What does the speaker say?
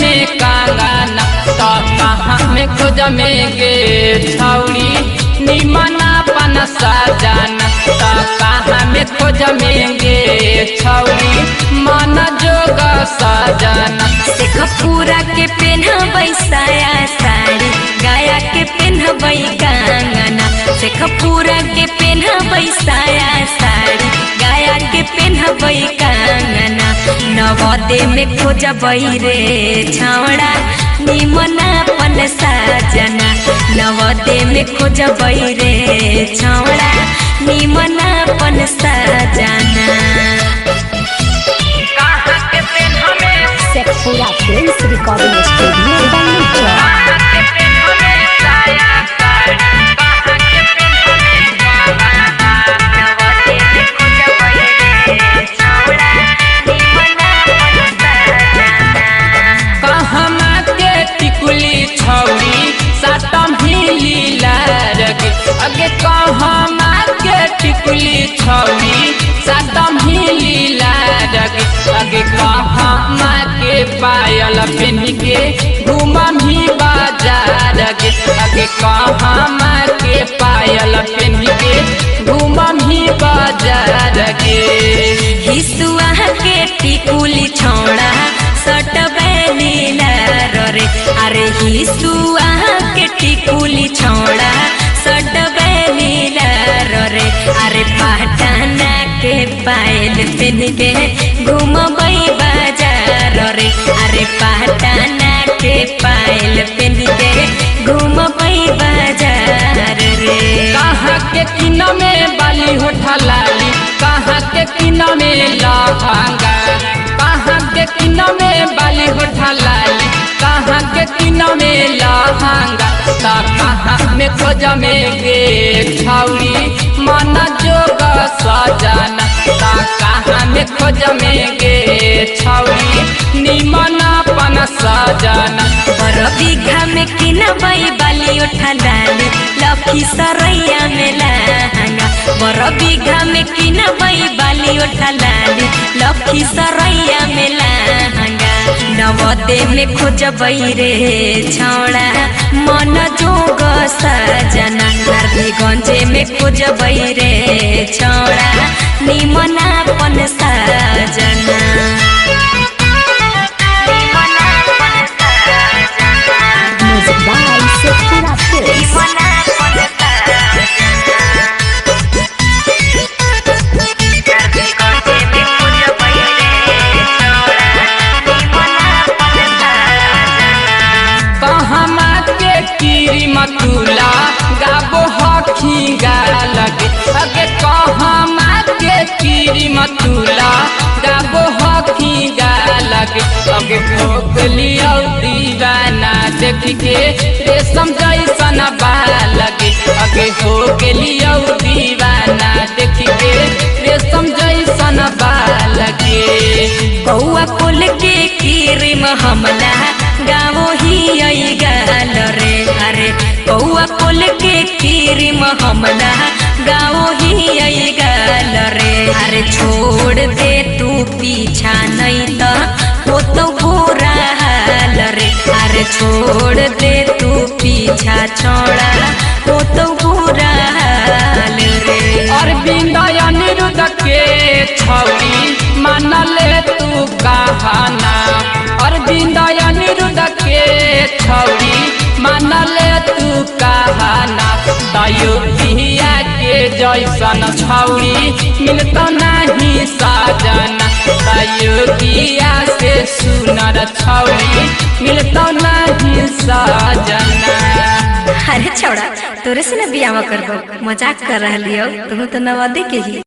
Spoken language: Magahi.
में कांगाना, त कहाँ में खोज में गे छौरी निमना पन सजाना, त कहाँ में खोज में गे छौरी मन जोग सजाना। शेखपुरा के पेन्हबै साया साड़ी, गया के पेन्हबै कंगना। शेखपुरा के पेन्हबै साया साड़ी, गया के पेन्हबै कंगना। नवदे में खोजबै रे छौड़ा निमना पन साजना। नवदे में खोजबै रे छौड़ा निमना पन साजना। कहाँ के पेन्हमे, Sheikhpura films recording studio Balichak. कहाँ के पेन्हमे साया साड़ी, कहाँ के पेन्हमे कांगाना। नवदे में खोजबै रे छौड़ा निमना पन साजना। कहमा के टिकुली छौरी सातम हिली लारगे, अगे कहमा के टिकुली छौरी सातम हिली लारगे, अगे कहमा के पायल पेन्ह के घूमम ही बाजार गे, अगे कहमा के पायल पेन्ह के घूमम ही बाजार गे। हिसुआ के टिकुली छौड़ा सटबै नीलार रे। अरे हिसुआ के टिकुली छौड़ा सटबै नीलार रे। अरे पटना के पायल पेन्ह के घुमबै बाजार रे। अरे पटना के पायल पेन्ह के घुमबै बाजार रे। कहाँ के किन में बाली होठा लाली, कहाँ के किन में लहंगा, कहाँ के किन में बाली होठा लाली, कहाँ के किन में लहंगा, त कहाँ में खोज में गे छौरी मन जोग सजना, त कहाँ में खोज में गे छौरी निमन पन सजना। पर बीघा में किनबै बाली उठा लाली, लखी सरैया में लहंगा। बर बीघा में किनबै बाली उठा लाली, लखी सरैया में लहंगा। नवदे में खोजबै रे छौड़ा मन जोग सजना। नारदीगंजे में खोजबै रे छौड़ा निमना पन सजना। निमना पन सजना। Music by Sheikhpura films. कहमा के कीरी मतुला गाबो हखी लगे, अगे कहमा के कीरी मतुला गाबो हखी लगे, अगे भोग लियौ दीवाना देख के रेशम जैसन बालगे, अगे हो गेलियौ दीवाना देख के रेशम जैसन बालगे। कौआ कुल के क्रीम हमला गावो ही आई गाल रे। अरे कौआ कुल के क्रीम हमला गावो ही आई गाल रे। अरे छोड़ दे तू पीछा नहीं तो वो तो बुरा हाल रे। अरे छोड़ दे तू पीछा छोड़ा वो तो बुरा हाल रे। अरविंद अनिरुद्ध के छौरी मानले तू कहाना, अरविंद अनिरुद्ध के छौरी मानले तू कहाना, तयो पिया के जैसन छौरी मिलता नहीं साजना, तयो पिया से सुनर छौरी मिलता नहीं साजना। अरे छौड़ा तोरे से ना बियाह करबो, मजाक कर रहलियो, तुम तो नवादे के ही।